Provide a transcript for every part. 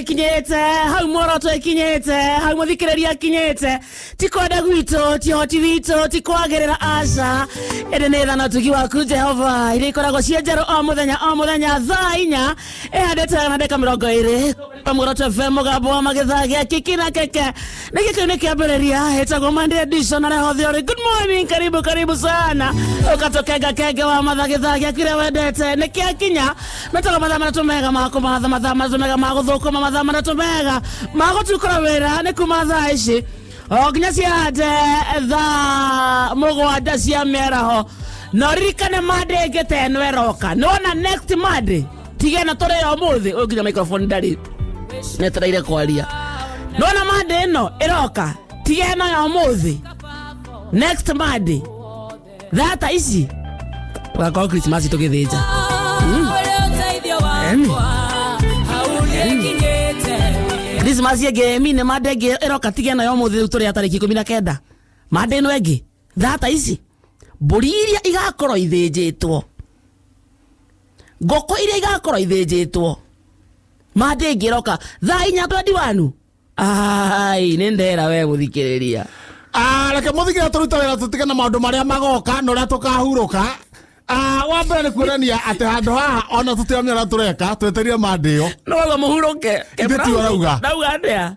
Ikinyĩte hau, muoroto ikinyĩte hau, mũthikĩrĩria akinyĩte. Ti kwenda gwitũ, ti hoti witũ, ti kwagĩrĩra, aca, ĩndĩ nĩ tha na ũtugi waku Jehova iria ikoragwo ciĩ njerũ o mũthenya o mũthenya. Thaa 4 ĩhandĩte na ndagĩka 20, Muoroto FM, mũgambo wa magĩthaa gĩa kiki na keke. Nĩ gĩkĩu nĩ kĩambĩrĩria, ĩtagwo Monday Edition. Na hothe ũrĩ, good morning, karibu karibu sana, ũkatũkenga kenge wa matha gĩthaa gĩaku kĩrĩa wendete nĩ kĩakinya. Metagwo mathaa 3 mega ma kũmatha, mathaa 3 mega ma gũthũkũma, mathaa 3 mega ma gũtukũra wĩra. Nĩ kuma thaa ici o nginya ciahande thaa 7 cia mĩaraho. Na ũririkane Monday ĩngĩ ta ĩno ĩroka. Nĩwona next Monday tige na tũrĩ ũmũthĩ ũyũ nginya microphone ndarĩ netereire kwaria. Nona Monday ĩno ĩroka tige ĩno ya ũmũthĩ, next Monday thata ici tũgakorwo Christmas tũgĩthĩnja. Christmas ĩngĩ mine Monday ĩngĩ ĩroka tige ĩno ya ũmũthĩ. Rĩu tũrĩ tarĩki 19. Monday ĩno ĩngĩ thata ici, mbũri iria igakorwo ithĩnjĩtwo, ngũkũ iria igakorwo ithĩnjĩtwo Monday ĩngĩ ĩroka thaa 4 21, ai, nĩ ndera we mũthikĩrĩria. Reke mũthikĩrĩria tũrute wĩra, tũtige na maũndũ marĩa magoka na ũrĩa tũkahurũka. Wa mbere nĩ kuonania atĩ handũ haha ona tũtiramenya ũrĩa tũreka, twetereire Monday ĩyo. No wauga mũhurũke. Ithuĩ ti ũrauga. Ndauga atĩa?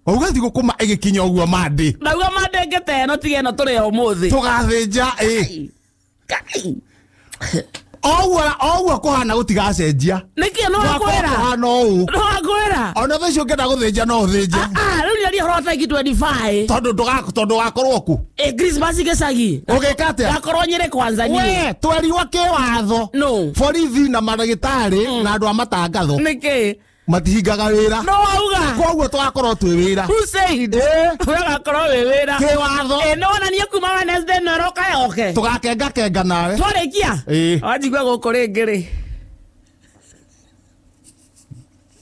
Wauga thigũkũ ma ĩgĩkinya ũguo Monday. Ndauga Monday ĩngĩ ta ĩno tige ĩno tũrĩ ũmũthĩ. Tũgathĩnja ĩ. Kai. Oguo oguo kũhana gũtigacenjia. Nĩkĩ no Gwakorwo wakwĩra? kũhana ũũ. No wakwĩra? Ona thaa icio ũngĩenda gũthĩnja no ũthĩnje. Ah, rĩu nĩaria ũhoro wa tarĩki 25. Tondũ tondũ ũgakorwo kũ? Ĩ Christmas gĩcagi. Ũgĩka atĩa? Ngakorwo Nyĩrĩ kwanza niĩ. We twerirwo kĩwatho. No. Borithi na mandagĩtarĩ na andũ a matangatho Nĩkĩ? matihingaga wĩra. No wauga. Koguo tũgakorwo twĩ wĩra. Who said? Ĩ. We ũgakorwo wĩ wĩra. Kĩwatho. Ĩ nĩwonania kuma Wednesday ĩno ĩroka yoke. Tũgakenga kenga nawe. Twarĩkia? Ĩ. Wanjigua gũkũ rĩngĩ rĩ?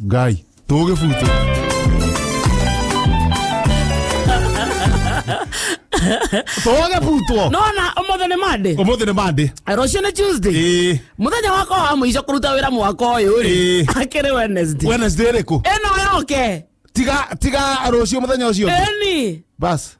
Ngai tũgĩbutwo. Tũgĩbutwo. Nona ũmũthĩ nĩ Monday. Ũmũthĩ nĩ Monday. Rũciũ nĩ Tuesday. Ĩ. Mũthenya wakwa wa mũico kũruta wĩra mwaka ũyũ rĩ. Ĩ. Akĩrĩ Wednesday. Wednesday ĩrĩkũ? Ĩno yoke. Tiga tiga rũciũ mũthenya ũcio ũngĩ. Ĩni. Bas.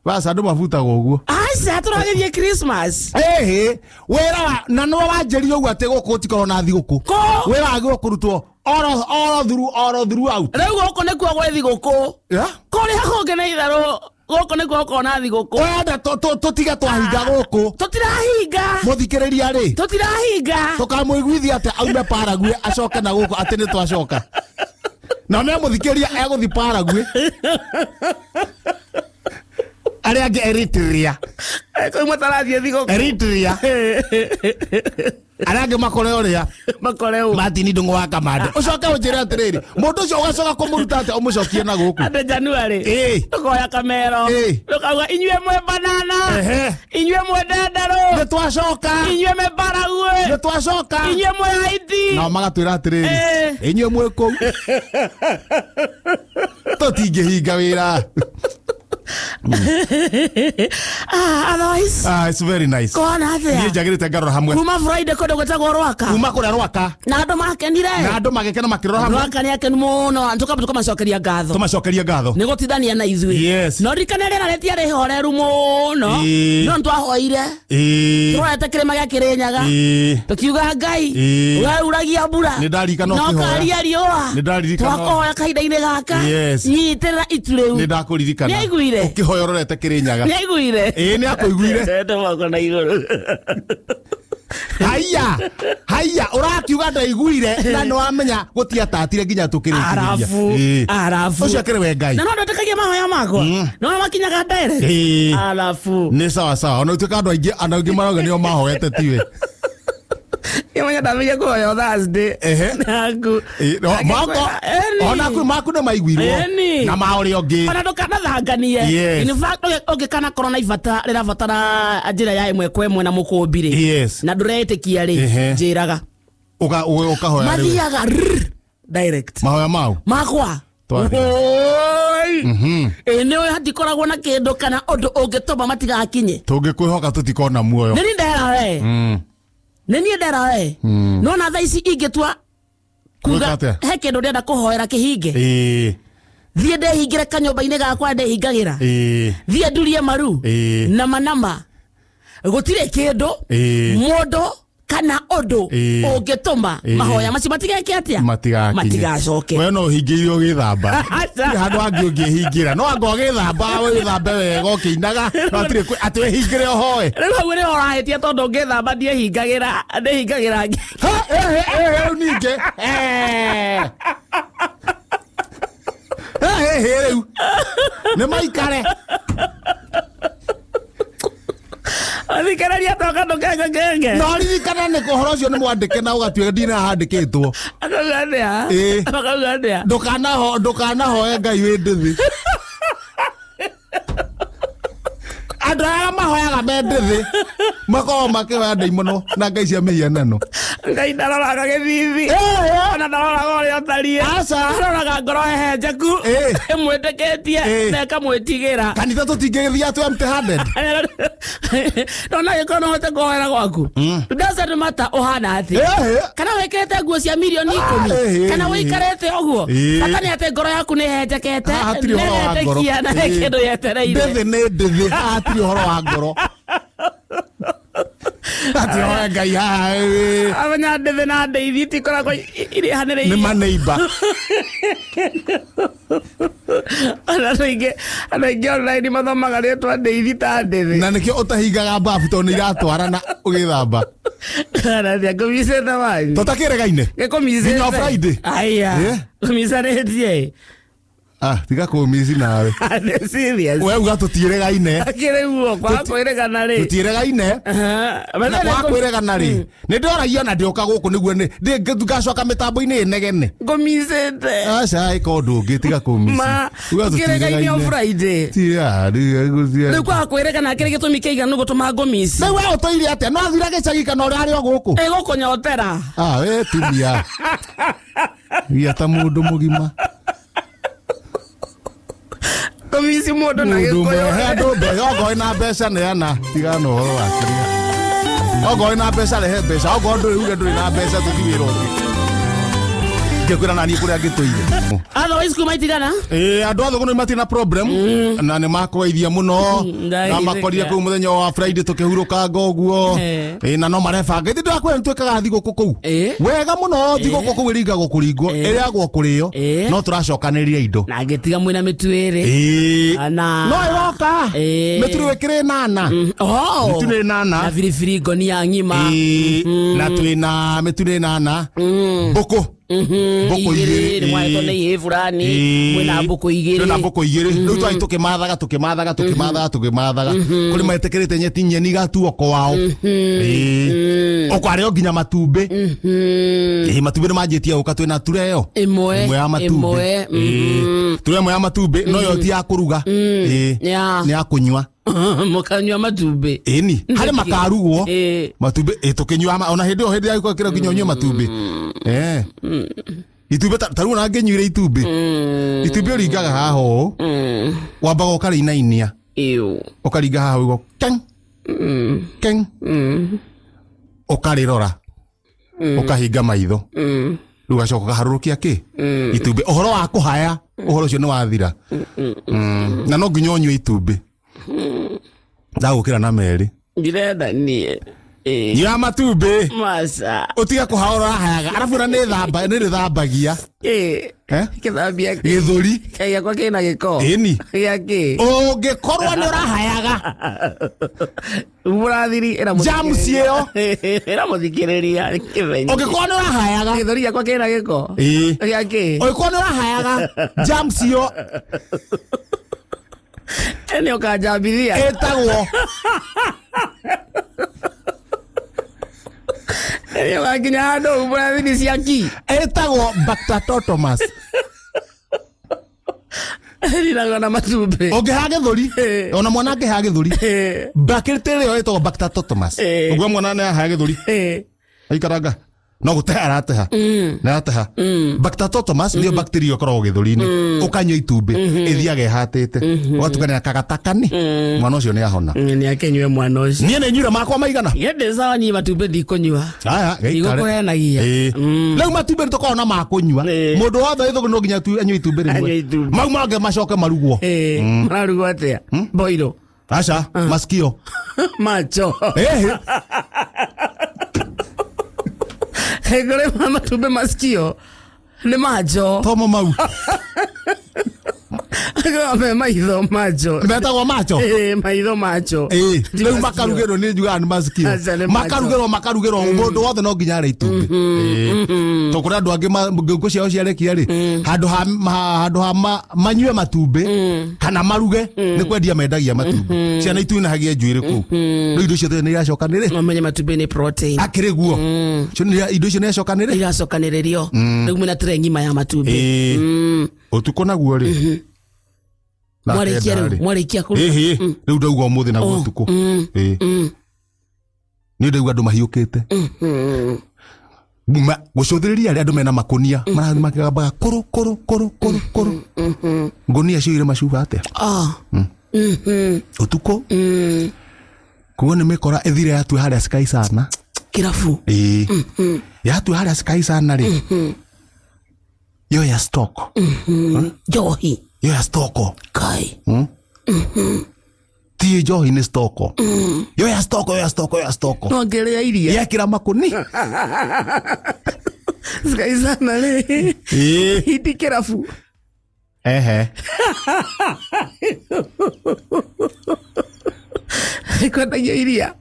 Bas andũ mabutagwo ũguo. Aca tũragĩthiĩ Christmas. Ĩhĩ, wĩra wa na nĩwe wanjĩrire ũguo atĩ gũkũ gũtikorwo na thigũkũ. Kũ? Wĩra wagĩrĩirwo kũrutwo oro oro through oro throughout. Rĩu gũkũ nĩkuo gwĩ thigũkũ. Yeah? Kũrĩa kũngĩ nĩ itherũ, gũkũ nĩkuo gũkorwo na thigũkũ. Ũrenda tũtige twahinga gũkũ. Tũtirahinga. Mũthikĩrĩria rĩ. Tũtirahinga. Tũkamũiguithia atĩ aume Paraguay acoke na gũkũ atĩ nĩ twacoka. Na me mũthikĩrĩria egũthiĩ Paraguay. Arĩa angĩ Eritrea. Kũu matarathiĩ thigũkũ. Eritrea. Arĩa angĩ makore ũrĩa. Makore ũ. Martin Ndung'u wa Kamande. Ũcoke ũnjĩre atĩrĩrĩ, mũndũ ũcio ũgacoka kũmũruta atĩa ũmũcokie na gũkũ? Andũ January. Ĩ. Tũkoya kamero. Ĩ. Tũkauga inyuĩ mwĩ banana. Ehe. Inyuĩ mwĩ ndenderũ. Nĩ twacoka. Inyuĩ mwĩ Paraguay. Nĩ twacoka. Inyuĩ mwĩ Haiti. Nao magatwĩra atĩrĩrĩ, Ĩ. inyuĩ mwĩ kũu. Tũtingĩhinga wĩra. Ah, otherwise. Ah, it's very nice. Kũhana Niĩ atĩa? njagĩrĩte ngarora hamwe. Kuma Friday kũndũ gwĩtagwo Rwaka. Kuma kũrĩa Rwaka. Na andũ makenire. Na andũ magĩkena makĩrora hamwe. Rwaka nĩ akenu mũno. Tũkamba tũkamacokeria ngatho. Tũmacokerie ngatho. Nĩ gũtindania na ithuĩ. Yes. No ririkane rĩera rĩtiarĩ ihoreru mũno. Ĩ. No nĩtwahoire. Ĩ. Tũrorete kĩrĩma gĩa Kĩrĩnyaga. Ĩ. Tũkiuga Ngai Ĩ. we uragia mbura. Nĩ ndarikana Na ũkĩhoya. ũkaria riũa. Nĩ ndaririkana. Twakũhoya kahinda-inĩ gaka. Yes. Nyitĩrĩra itu rĩu. Nĩ ndakũririkana. Nĩaiguire? Ũkĩhoya ũrorete Kĩrĩnyaga. Nĩaiguire? Ĩ, nĩakũiguire. Ndete moko na igũrũ. Haiya, haiya, ũrakiuga ndaiguire na nĩ wamenya gũtiatatire nginya tũkĩrĩkĩrĩria. Arabu, Ĩ. arabu. Ũcio akĩrĩ we Ngai. Na no ndwĩtĩkagia mahoya makwa. No makinyaga direct. Ĩ. Arabu. Nĩ sawa sawa. Ona gũtuĩka andũ aingĩ andũ aingĩ marauga nĩo mahoete tiwe. Nĩmenya ndambĩrĩria kũhoya Thursday. Ehe. Naku. Ĩ, no, mako Ĩni. ona ku maku nĩ maiguirwo Ĩni. na ma ũrĩa ũngĩ. Ona ndũkanathanganie. Yes. In fact, ũngĩkana korwo na ibata rĩrabatara njĩra ya ĩmwe kwa ĩmwe na mũkũmbi rĩ. Yes. Na ndũretĩkia rĩ. Ehe. Njĩraga. Ũka ũkahoya rĩu. Mathiaga rrr, direct. Mahoya mau. Makwa. Twathiĩ. Oi. Ĩ nĩ ũĩ hatikoragwo na kĩndũ kana ũndũ ũngĩtũma matigakinye. Tũngĩkwĩhoka tũtikona muoyo. Nĩ niĩ ndera we. Nĩ niĩ ndera we. No na thaa ici ingĩtua Kuga he kĩndũ ndĩrenda kũhoera kĩhinge. Thiĩ ndehingĩre kanyũmba-inĩ gakwa ndehingagĩra. Thiĩ ndurie maru na manama. Gũtirĩ kĩndũ mũndũ kana ũndũ ũngĩtũma mahoya macio matigeke atĩa? Matigacoke. We no ũhingĩire ũgĩthamba. Ti handũ hangĩ ũngĩhingĩra. No anga ũgĩthamba wĩthambe wega ũkĩinaga. No hatirĩ atĩ wĩhingĩre ũhoe. Rĩu hau nĩho ũrahĩtia tondũ ngĩthamba ndiehingagĩra ndĩhingagĩra. Rĩu ningĩ. Rĩu. Nĩ maikare. Athikĩrĩria toka ndũkenge. No ririkana nĩ ũhoro ũcio nĩ mwandĩke na ũgatuĩka ndina handĩkĩtwo. Akauga atĩa? Akauga atĩa? Ndũkanahoe Ngai wĩ ndĩthĩ. Andũ arĩa mahoyaga me ndĩthĩ makoragwo makĩhoya ndaimono na ngai cia mĩhianano. Ngai ndaroraga gĩthithi. Ona ndaroraga ũrĩa ũtariĩ. Aca. Aroraga ngoro hehenjeku ĩmwĩtĩkĩtie na ĩkamwĩtigĩra. Kanitha tũtingĩgĩthiĩ atĩ empty handed. Ndona gĩkorwo no hote kũhoera gwaku. Doesn't matter ũhana atĩa. Kana wĩkĩrĩte nguo cia mirioni 10 kana wĩikarĩte ũguo. Bata nĩ atĩ ngoro yaku nĩ ĩhenjekete. Hatirĩ ũhoro wa ngoro. Na he kĩndũ yetereire. Ndĩthĩ nĩ ndĩthĩ. Hatirĩ ũhoro wa ngoro. Ati hoya Ngai haha. Amenya ndĩthĩ na ndĩithi itikoragwo irĩhanĩrĩirie. Nĩ maneiba. Andũ aingĩ online mathomaga rĩtwa ndĩithi ta ndĩthĩ. Na nĩkĩo ũtahingaga mbabu tondũ nĩ iratwarana ũgĩthamba. Arathia ngũmicĩte wanyu. Tũtakĩregaine. Ngĩkũmicĩte. Nginya Friday. Aya. Ngũmicanĩtie. Tiga kũmici nawe. Nĩ serious. We uga tũtiĩregaine. Akĩrĩ guo kwaga kwĩregana rĩ. Tũtiĩregaine. Na kwaga kwĩregana rĩ. Nĩ ndoragia na ndĩũka gũkũ nĩguo nĩ ngacoka mĩtambo-inĩ ĩnegene. Ngũmicĩte. Aca ĩka ũndũ ũngĩ tiga kũmici. Ma tũkĩregaine o Friday. Rĩu kwaga kwĩregana kĩrĩ gĩtũmi kĩiganu gũtũma ngũmici. Rĩu we ũtũire atĩa? No athira gĩcagi kana ũrĩa arĩ o gũkũ? Ĩgũkũnyotera. We tumia. Gia ta mũndũ mũgima. Ngũmici mũndũ na gĩkũyũ. He andũ mbeca, okorwo wĩna mbeca neana, tigana na ũhoro wa kĩrĩa. Okorwo wĩna mbeca rehe mbeca, okorwo ndũrĩ uge ndũrĩ na mbeca tũthiĩ wĩra ũngĩ. Ngĩkwĩra naniĩ kũrĩa ngĩtũire. Otherwise kuma itigana? Andũ a Thũgũnĩ matirĩ na problem na nĩ makũgeithia mũno na makorire kũu mũthenya wa Friday tũkĩhurũkanga ũguo na no marebanga. Ithuĩ ndĩrakwĩra nĩ twĩkaga thigũkũ kũu wega mũno. Thigũkũ kũu ĩringagwo kũringwo, ĩrĩagwo kũrĩo, no tũracokanĩrĩria indo. Na ngĩtiga mwĩna mĩtu ĩrĩ. No ĩroka mĩtu rĩu ĩkĩrĩ nana. Mĩtu nĩ nana na biribiri ngonia ng'ima na twĩna mĩtu nĩ nana mbũkũ. Mbũkũ igĩrĩ nĩ mwahetwo nĩ ihĩ fulani mwĩna mbũkũ igĩrĩ. Twĩna mbũkũ igĩrĩ. Rĩu twathiĩ tũkĩmathaga tũkĩmathaga tũkĩmathaga tũkĩmathaga kũrĩ metĩkĩrĩte nyeti nyeni igatuo kwao. Ũkwarĩo nginya matumbĩ. Matumbĩ nĩ manjĩtie gũka twĩna tureo ĩmwe ya matumbĩ. Tureo ĩmwe ya matumbĩ no yo ti ya kũruga. Nĩ ya kũnyua. Mũkanyua matumbĩ. Ĩni harĩ makarugwo matumbĩ tũkĩnyua ona hĩndĩ ĩyo hĩndĩ ya gũkĩra nginya ũnyue matumbĩ. Itumbĩ ta rĩu ona ngĩnyuire itumbĩ. Itumbĩ ũringaga haha ũũ. Wambaga ũkarĩinainia. Ũkaringa haha ũguo keng keng. Ũkarĩrora. Ũkahinga maitho. Rĩu ũgacoka ũkaharũrũkia kĩ? Itumbĩ. Ũhoro wa kũhaya ũhoro ũcio nĩ wathira. Na no nginya ũnyue itumbĩ. Ndagũkĩra na merĩ. Ndirenda niĩ. Nyua matumbĩ. Maca. Ũtige kũhaũra ũrahayaga. Arabu ona nĩ rĩthambagia. Gĩthambia gĩthũri. Gĩakwa kĩna gĩko. Ĩni. Gĩa kĩ? Ũngĩkorwo nĩ ũrahayaga. Mũrathiri Germs ĩyo. Ĩramũthikĩrĩria kĩmenyi. Ũngĩkorwo nĩ ũrahayaga. Gĩthũri gĩakwa kĩna gĩko. Gĩa kĩ? Ũngĩkorwo nĩ ũrahayaga germs ĩyo. Nĩ ũkanjambithia. Ĩtagwo. Nĩ ũgakinya handũ mũrathiri cia ki. Ĩtagwo Bactatotomas. Ĩrinagwo na matumbĩ. Ũngĩhaga gĩthũri, ona mwana angĩhaga gĩthũri, bacteria ĩyo ĩtagwo Bactatotomas. Ũguo mwana nĩ ahaga gĩthũri. Aikaranga. No gũteha arateha. Na arateha. Bacteriotomas nĩyo bacteria ĩkoragwo gĩthũri-inĩ. Ũkanyua itumbĩ ĩthiaga ĩhatĩte. Ũgatukania kagatakani. Mwana ũcio nĩ ahona. Nĩ akenyue mwana ũcio. Niĩ nĩ nyuire makwa maigana. Yende sawa niĩ matumbĩ ndikũnyua. Aya, gĩikare. Ndigũkũhenagia. Rĩu matumbĩ nĩtũkoragwo na ma kũnyua. Mũndũ wothe ĩthũgũ no nginya anyue itumbĩ rĩmwe. Mau mangĩ macoke marugwo. Mararugwo atĩa? Boiro. Aca, masikio. Macho. Kũrĩ matumbĩ masikio nĩ macho. Tomo mau. Me maitho macho. Metagwo macho? Maitho macho. Rĩu makarugĩrwo nĩ njugaga nĩ masikio. Makarugĩrwo mũndũ wothe no nginya arĩe itumbĩ. Tondũ kũrĩ andũ angĩ ngũkũ ciao ciarekia rĩ, handũ ha manyue matumbĩ kana maruge nĩ kwendia mendagia matumbĩ. Ciana ituinahagia njuĩrĩ kũu. Rĩu indo icio nĩ iracokanĩrĩ. Mamenye matumbĩ nĩ protein. Akĩrĩ guo. Indo icio nĩ iracokanĩrĩ. Iracokanĩrĩrio. Rĩu mwĩna tray ng'ima ya matumbĩ. Ũtukũ naguo rĩ. Mwarĩkia rĩu, mwarĩkia kũruga. Rĩu ndauga ũmũthĩ naguo ũtukũ. Niĩ ndauga andũ mahiũkĩte. Gũcũthĩrĩria arĩa andũ mena makũnia marathiĩ makĩgambaga kũrũ kũrũ kũrũ kũrũ kũrũ. Ngũnia ciyũire macuba atĩa? Ũtukũ. Kuo nĩ mĩkora ĩthire yatue harĩa Sky Sana. Kĩrabu. Yatue harĩa Sky Sana rĩ. Yoya stock. Njohi. Yoya stoko. Kai. Ti njohi nĩ stoko. Yoya stoko, yoya stoko, yoya stoko. No ngĩrĩa iria. Yekĩra makũni. Sky Sana rĩ. Hindi kĩrabu. Ehe. Kwendagia iria.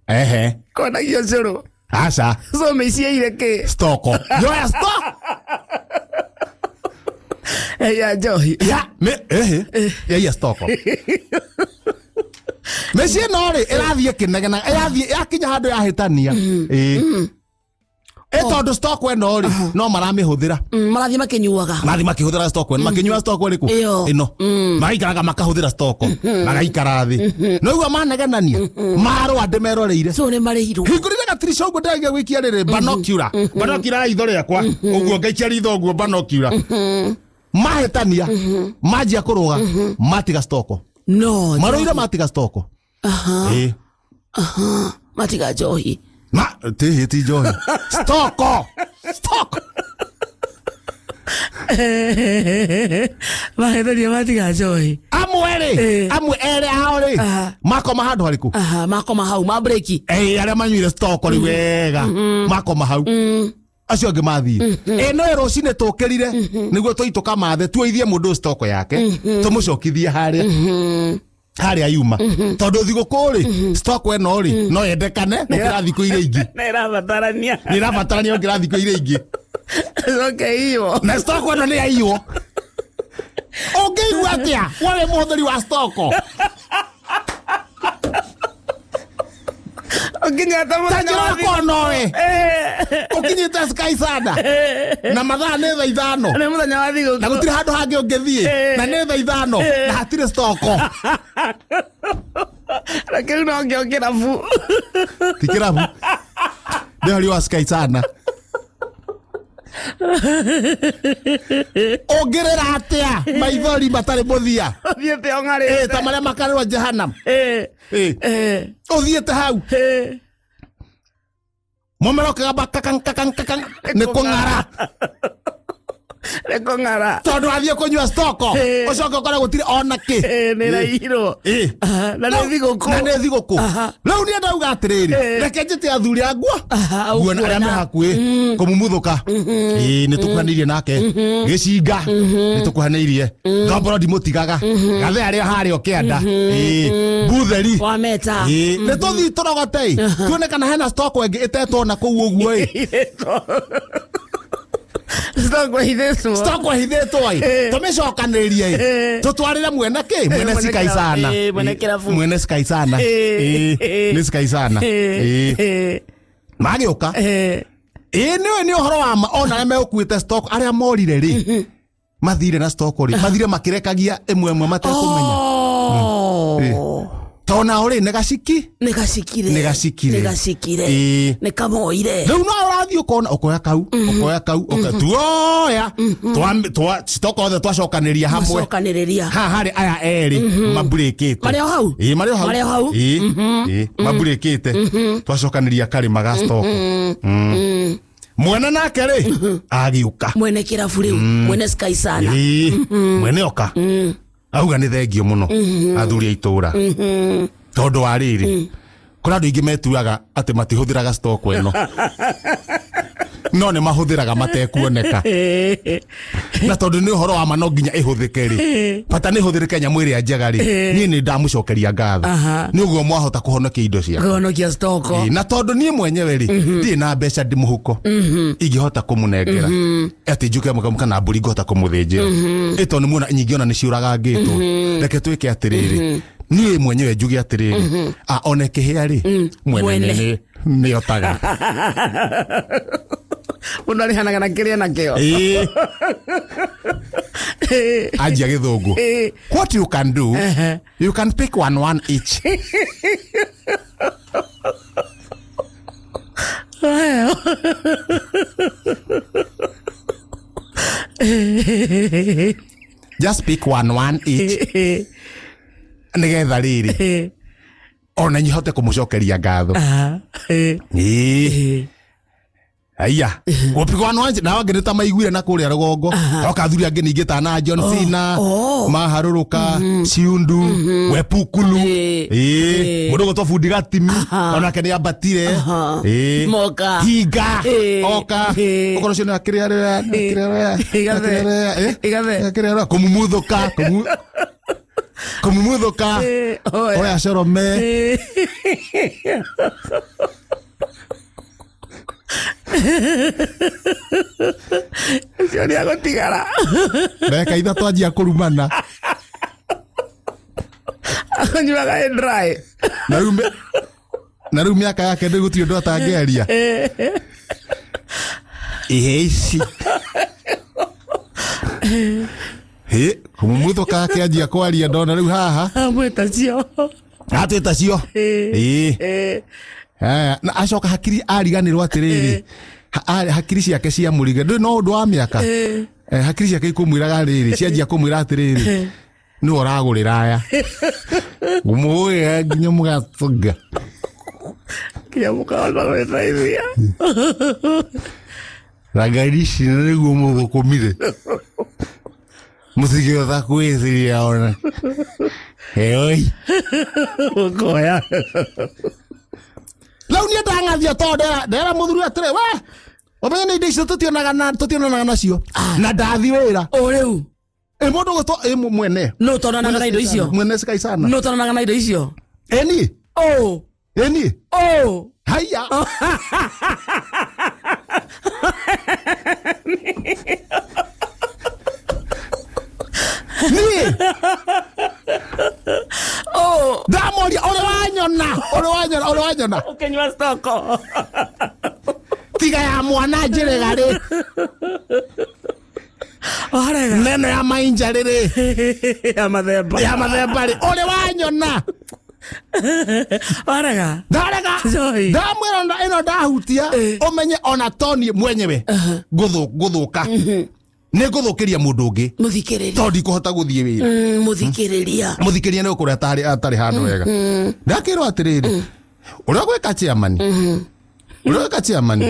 Ehe. Kwendagia ũcũrũ. Aca. So mĩciaire kĩ? Stoko. Yoya stoko. Ya njohi. Ya, ya stoko. Mĩciĩ no rĩ ĩrathiĩ ĩkĩnegena, ĩrathiĩ yakinya handũ yahĩtania. Tondũ stock ĩno rĩ no maramĩhũthĩra. Marathiĩ makĩnyuaga. Marathiĩ makĩhũthĩra stock ĩno, makĩnyua stock ĩrĩkũ? Ĩno. Magaikaraga makahũthĩra stock, magaikara thĩ. No igua manegenania, marũa ndĩmeroreire. So nĩ marĩhirwo. Hingũrire gatirisha ũguo ndĩrageria gũikia rĩrĩ binocular. Binocular ya itho rĩakwa, ũguo ngaikia ritho ũguo binocular. Mahĩtania, manjia kũrũga, matiga stoko. No. Marũire matiga stoko. Matiga njohi. Ma, ti njohi. Stoko. Stoko. Mahĩtania matiga njohi. Amwe rĩ, amwe erĩ ao rĩ, makoma handũ harĩkũ? Makoma hau, ma break. Arĩa manyuire stoko rĩ wega, makoma hau. Acio angĩ mathiĩ. No rũcinĩ tũkĩrire nĩguo tũitũka mathe tuoithie mũndũ stoko yake tũmũcokithie harĩa harĩa yuma. Tondũ thigũkũ rĩ stock ĩno rĩ no yendekane gũkĩra thikũ iria ingĩ. Nĩ ĩrabatarania. Nĩ ĩrabatarania gũkĩra thikũ iria ingĩ. Coke iywo. Na stock ĩno nĩ yaiywo. Ũngĩigua atĩa warĩ mũhũthĩri wa stoko? Ũkinyĩte mũthenya wa thikũ nowe. Ũkinyĩte Sky Sana. Na mathaa nĩ thaa ithano. Nĩ mũthenya wa thigũkũ. Na gũtirĩ handũ hangĩ ũngĩthiĩ. Na nĩ thaa ithano. Na hatirĩ stoko. Na kĩu no kĩo kĩrabu. Ti kĩrabu. Nĩ ũhoro wa Sky Sana. Ũngĩrĩra atĩa maithori matarĩ mũthia? Ũthiĩte ũng'arĩte. Ta marĩa makarĩrwo Jehanamu. Ũthiĩte hau. Mũmero ũkĩgamba kakang kakang kakang nĩ kũng'ara. Nĩ kũng'ara. Tondũ wathiĩ kũnyua stoko ũcoke ũkore gũtirĩ ona kĩ. Nĩ ĩraiyirwo. Na nĩ thigũkũ. Na nĩ thigũkũ. Rĩu niĩ ndauga atĩrĩrĩ, reke njĩte athuri a nguo. Nguo arĩa me hakuhĩ kũmumuthũka. Nĩ tũkuhanĩirie nake. Gĩcinga nĩ tũkuhanĩirie. Thomboro ndimũtigaga. Gathe arĩa harĩa ũkĩenda. Butheri. Wa meta. Nĩ tũthiĩ tũrogote. Tuone kana hena stoko ĩngĩ ĩtetwo na kũu ũguo ĩ. Stock wahithĩtwo. Stock wahithĩtwo ĩ. Tũmĩcokanĩrĩrie ĩ. Tũtwarĩre mwene kĩ? Mwene Sky Sana. Mwene kĩrabu. Mwene Sky Sana. Nĩ Sky Sana. Magĩũka. Nĩũĩ nĩ ũhoro wa ma ona arĩa megũkuĩte stock arĩa morire rĩ. Mathire na stock rĩ. Mathire makĩrekagia ĩmwe ĩmwe matekũmenya. Tona ori nĩ gaciki nĩ gacikire nĩ gacikire nĩ gacikire nĩ kamoire rĩu no ũrathiĩ ũkona ũkoya kau ũkoya kau tuoya twa stoko othe twacokanĩria hamwe twacokanĩrĩria ha harĩ aya erĩ maburĩkĩte marĩ o hau ĩĩ marĩ o hau marĩ o hau ĩĩ maburĩkĩte twacokanĩria karĩma ga stoko mwene nake rĩ agĩũka mwene kĩrabu rĩu mwene Sky Sana mwene oka auga nĩ thengio mũno athuri a itũra tondũ wa rĩrĩ kũrĩ andũ aingĩ metuaga atĩ matihũthĩraga stock ĩno no nĩ mahũthĩraga matekuoneka na tondũ nĩ ũhoro wa ma no nginya ĩhũthĩke rĩ bata nĩ ĩhũthĩrĩke nyamũ ĩrĩa njega rĩ niĩ nĩ ndamũcokeria ngatho nĩ ũguo mwahota kũhonokia indo ciakwa kũhonokia stock na tondũ niĩ mwenyewe rĩ ndirĩ na mbeca ndĩ mũhuko ingĩhota kũmũnengera atĩ njuke mũkamu kana mbũri ngũhota kũmũthĩnjĩra ĩ tondũ nĩ muona nyingĩ ona nĩ ciũragangĩtwo reke twĩke atĩrĩrĩ niĩ mwenyewe njuge atĩrĩrĩ one kĩhĩa rĩ mwene nĩ otaga mũndũ arĩhanaga na kĩrĩa nakĩo anjia gĩthũngũ what you can do you can pick one each just pick one each nĩgetha rĩrĩ ona nyihote kũmũcokeria ngatho aya gũpigwo anũ anje nao angĩ nĩ ta maiguire na kũrĩa rũgongo oka athuri angĩ ningĩ ta na John Cena maharũrũka Ciundu Wepukulu mũndũ ũgwĩtwo Bundi Gatimi onake nĩ ambatire Moka Hinga oka ũkorwo ũcio nĩ akĩrĩa rĩa kũmumuthũka kũmumuthũka oya Corome ũcio nĩ agũtigara ndagĩka ithatũ anjia kũrumana akũnyuaga ĩ dry na rĩu mĩaka yake ndĩ gũtirĩ ũndũ atangĩaria ihe ici hĩ kũmumuthũka akĩanjia kwaria ndona rĩu haha amwĩta cio atwĩta cio ĩĩ na acoka hakiri ariganĩrwo atĩrĩrĩ hakiri ciake cia mũriga ndũĩ no ũndũ wa mĩaka hakiri ciake ikũmwĩraga rĩrĩ cianjia kũmwĩra atĩrĩrĩ nĩwe ũragũrĩra aya ngũmũgũrĩra nginya mũgatũnga nginya mũkahota gwĩteithia na ngari ici nĩguo mũthũkũmire mũtingĩhota kwĩciria ona ĩoi ũkoya rĩu niĩ ndang'athia tondũ ndera mũthuri atĩrĩ we ũmenye nĩ indo icio tũtionanaga nacio na ndathi wĩra o rĩu ĩ mũndũ ũgwĩtwo ĩ mwene nũ ũtonanaga na indo icio mwene Sky Sana nũ ũtonanaga na indo icio ĩ niĩ ũ ĩ niĩ ũ haiya niĩ ndamoria ũrĩ wanyona ũrĩ wanyona ũrĩ wanyona ũkĩnyua stoko tiga ya mwana njĩrĩga rĩ warega neno ya mainja rĩrĩ ya mathemba rĩ ũrĩ wanyona warega ndarega ndamwĩra ĩno ndahutia ũmenye ona toni mwenyewe ngũthũka nĩ ngũthũkĩria mũndũ ũngĩ mũthikĩrĩria tondũ ndikũhota gũthiĩ wĩra mũthikĩrĩria mũthikĩrĩria nĩ ũkũrĩa atarĩ handũ wega ndakĩrwo atĩrĩrĩ ũrĩa gwĩka chairman ũrĩa gwĩka chairman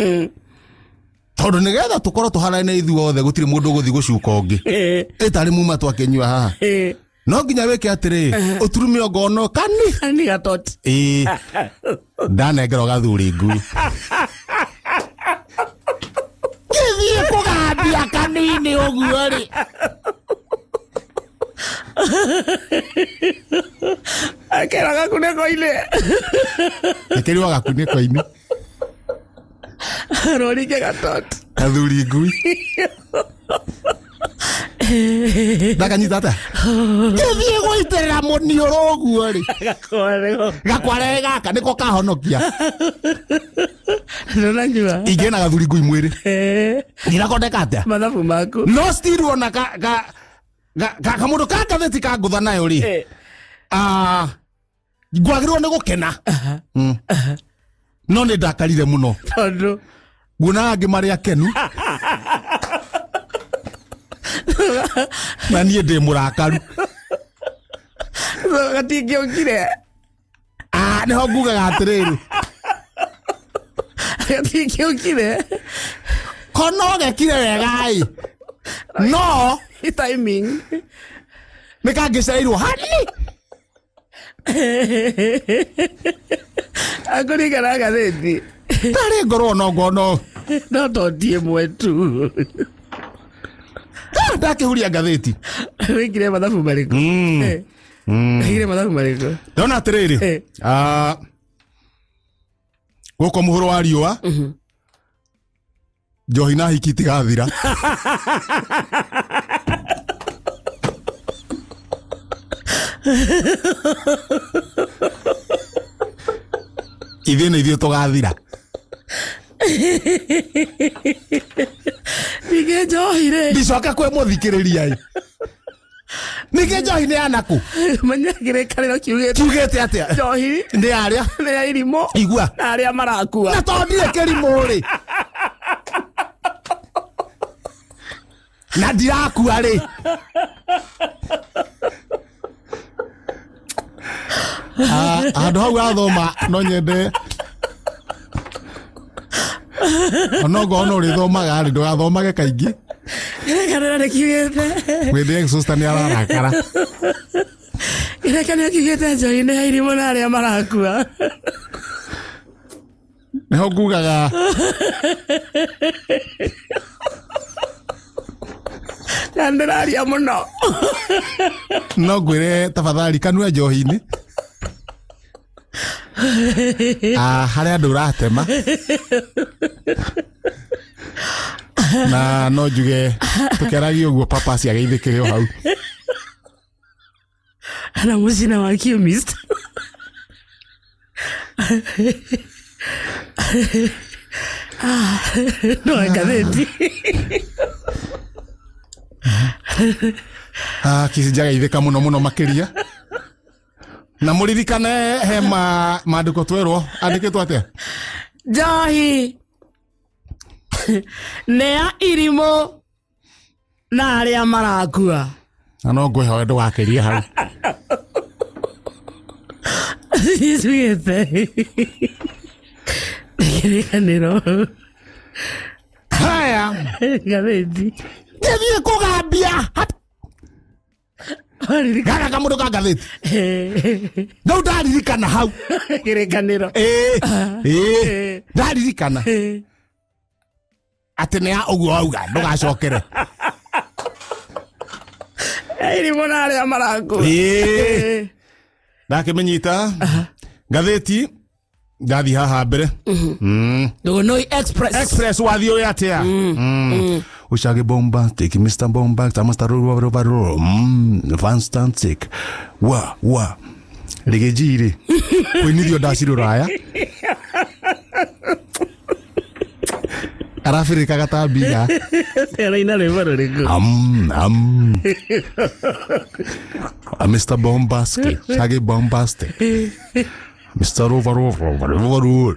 tondũ nĩgetha tũkorwo tũhanaine ithuothe gũtirĩ mũndũ ũgũthiĩ gũcuka ũngĩ ĩtarĩ muma twakĩnyua haha no nginya wĩke atĩrĩ ũturume ongono kani kani gatoti ĩĩ ndanengerwo gathuri ngui gĩthiĩ kũgambia kanini ũguo rĩ akera gakunĩko-inĩ ĩkĩrwo gakunĩko-inĩ rũringe gatoti gathuri ngui ndakanyita atĩa gĩthiĩ gũitĩrĩra mũniũrũ ũguo rĩ gakware gaka nĩko kahonokia ndũnanyua ingĩna gathuri ngui mwĩrĩ ndinakondeka atĩa mathabu maku no still ona kamũndũ ka ngathĩti kangũtha nayo rĩ Ngwagĩrĩirwo nĩ gũkena. No nĩ ndakarire mũno. Tondũ nguona angĩ marĩ akenu. Na niĩ ndĩ mũrakaru. Gatingĩokire. Ah, nĩho ngugaga atĩrĩrĩ. Gatingĩokire. Kono gekire wega ĩ. No timing. Nĩ kangĩcereirwo hanini. Akũringana ngathĩti. Tarĩ ngorwo no ngono. No to ĩmwe tu. Ndakĩhuria ngathĩti. Wĩkire mathabu marĩkũ? Wĩkire mathabu marĩkũ? Ndona atĩrĩrĩ. Gũkũ mũhuro wa riũa. Njohi na hiki itigathira. Ithuĩ nĩ ithuĩ tũgathira. Ningĩ njohi rĩ. Ndicoka kwĩ mũthikĩrĩria ĩ. Ningĩ njohi nĩ ya nakũ? Menya kĩrĩkanĩro kiugĩte. Kiugĩte atĩa? Njohi nĩ ya arĩa? Nĩ ya irimũ. Igua. Na arĩa marakua. Na tondũ ndirĩ kĩrimũ rĩ. Na ndirakua rĩ. Handũ hau athoma no nyende. Onogo no ũrĩthomaga rĩ ndũgathomage kaingĩ. Kĩrĩkanĩro nĩ kiugĩte. Wĩndĩ exhauster nĩ ararakara. Kĩrĩkanĩro kiugĩte njohi nĩ ya irimũ na arĩa marakua. Nĩho ngugaga. Na ndĩraria mũno. No ngwĩre tafadhali kanua njohi-inĩ. Harĩa andũ ũratema. Na no njuge tũkĩaragia ũguo papa ciageithĩkĩre o hau. Na mũcina wa chemist. No ngathĩti. Kicijageithĩka mũno mũno makĩria. Na mũririkane he maandĩko twerwo andĩkĩtwo atĩa? Njohi nĩ ya irimũ na arĩa marakua. Na no ngwĩhoe ndũgakĩrie hau. Ciugĩte. Kĩrĩkanĩro. Haya. Ngathĩti. Ngĩthiĩ kũgambia. Gaka kamũndũ ka ngathĩti. Rĩu ndaririkana hau. Kĩrĩkanĩro. Ndaririkana. Atĩ nĩ ya ũguo wauga ndũgacokere. Irimũ na arĩa marakua. Ndakĩmĩnyita ngathĩti ndathi haha mbere. Ndũgũnũi Express. Express wathiĩ ũrĩa atĩa? Ushage bombastic, Mr. Bombastic, Mr. Rover, fantastic. Wa wa. Rigejiri. Kũinithio ndaci rũraya. Arabirikaga ta mbia. Araina rwĩmbo rũrĩkũ? Mr. Bombastic, Shaggy Bombastic. Mr. Rover Rover Rover.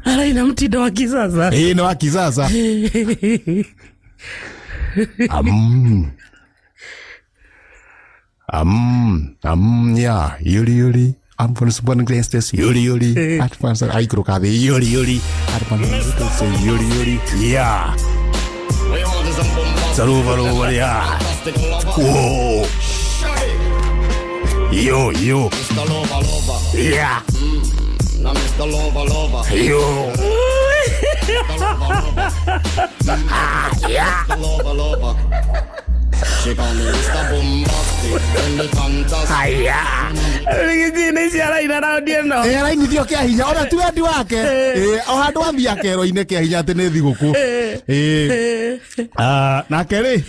Araina mtindo wa kisasa. Ni wa kisasa. Yeah, yuri yuri. I'm from Super Glasses, yuri yuri. Advance I could have yuri yuri. Advance yuri yuri. Yeah. Saruva rover, yeah. Whoa. Yo yo. Yeah. Mr. Lover Lover. Yo. Yeah. Mr. Lover Lover. She call me Mr. Bombastic and the fantastic. Rĩgĩthiĩ nĩ araina raundi ĩno. Arainithio kĩa hinya ona ti wendi wake. O handũ athiĩ akerwo-inĩ kĩa hinya atĩ nĩ thigũkũ. Nake rĩ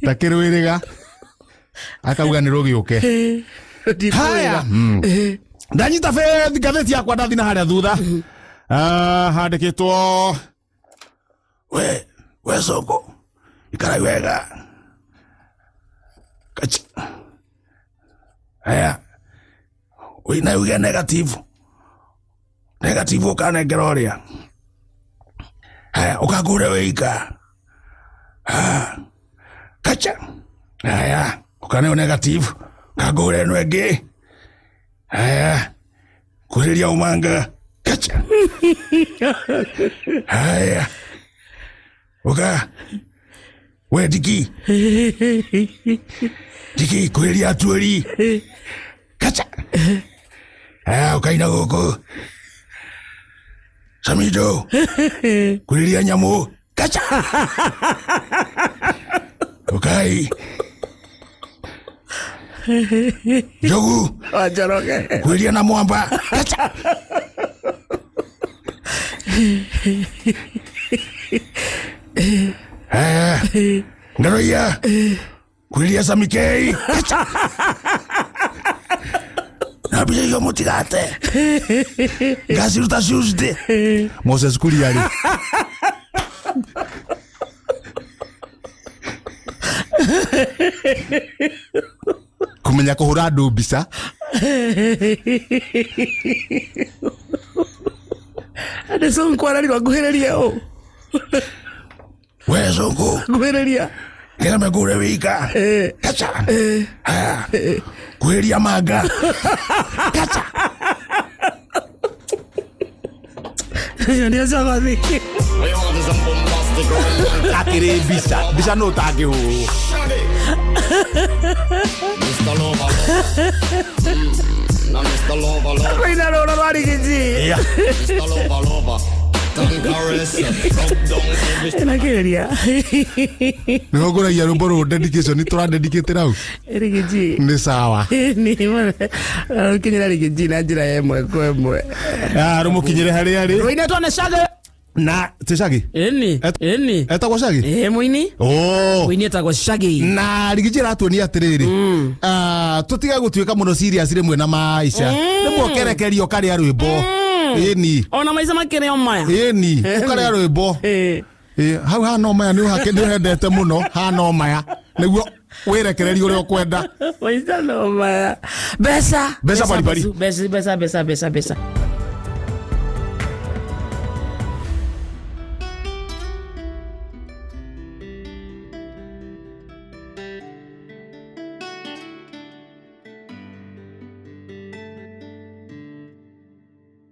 ndakĩrwĩrĩga akauga nĩ rũgĩũke. Haya. Ndanyita ngathĩti yakwa ndathi na harĩa thutha. Handĩkĩtwo we Sonko ikarai wega. Kacha. Haya. Wina uge negative. Negative ukanengera ũrĩa. Haya, ukagure wĩika. Kacha. Haya, ukaneo negative. Ukagure ĩno ĩngĩ. Haya. Kuhĩrĩria umanga. Kacha. Haya. Uka. We diki. Diki kuhĩrĩria atuĩri. Kacha. Haya, ukaina gũkũ. Samido. Kuhĩrĩria nyamũ. Kacha. Ukai. Njogu. Njoroge. Kuhĩrĩria na mwamba. Kacha. Haya. Ngaroia. Kuhĩrĩria Samikei. Kacha. Na mbica icio mũtigate. Ngaciruta Tuesday. Moses Kuria rĩ. Kumenya kũhũra andũ mbica. Andũ Sonko ararirwo nguhĩrĩrie ũ. We Sonko. Nguhĩrĩria. Nĩgetha ngũre wika. Kacha. Haya. Kuhĩrĩria manga. Kacha. Nĩ cogothi. Akĩrĩ mbica. Mbica no ũtangĩhũrwo. Mr. Lover Lover. Now Mr. Lover Lover. Rwĩna rũra rwa Rigiji. Mr. Lover Lover. Nakĩrĩria. Nĩho ngũragia rwĩmbo rũrũ dedication nĩ tũradedicate rau. Rigiji. Nĩ sawa. Rũkinyĩra Rigiji na njĩra ya ĩmwe kwa ĩmwe. Rũmũkinyĩre harĩa arĩ. Rũinĩtwo nĩ Shaggy. Na ti Shaggy? Ĩni. Ĩni. Etagwo Shaggy? Ĩ mũini. Oh. Mũini etagwo Shaggy. Na Rigiji aratuonia atĩrĩrĩ. Tũtige gũtuĩka mũno serious rĩmwe na maica. Rĩmwe ũkerekerio ũkarĩa rwĩmbo. Ĩni. Ona maica makĩrĩ o maya. Ĩni, ũkarĩa rwĩmbo. Hau hana o maya nĩ ũhendete mũno, hana o maya. Nĩguo wĩrekererie ũrĩa ũkwenda. Maica no maya. Mbeca. Mbeca baribari. Mbeca mbeca mbeca mbeca mbeca.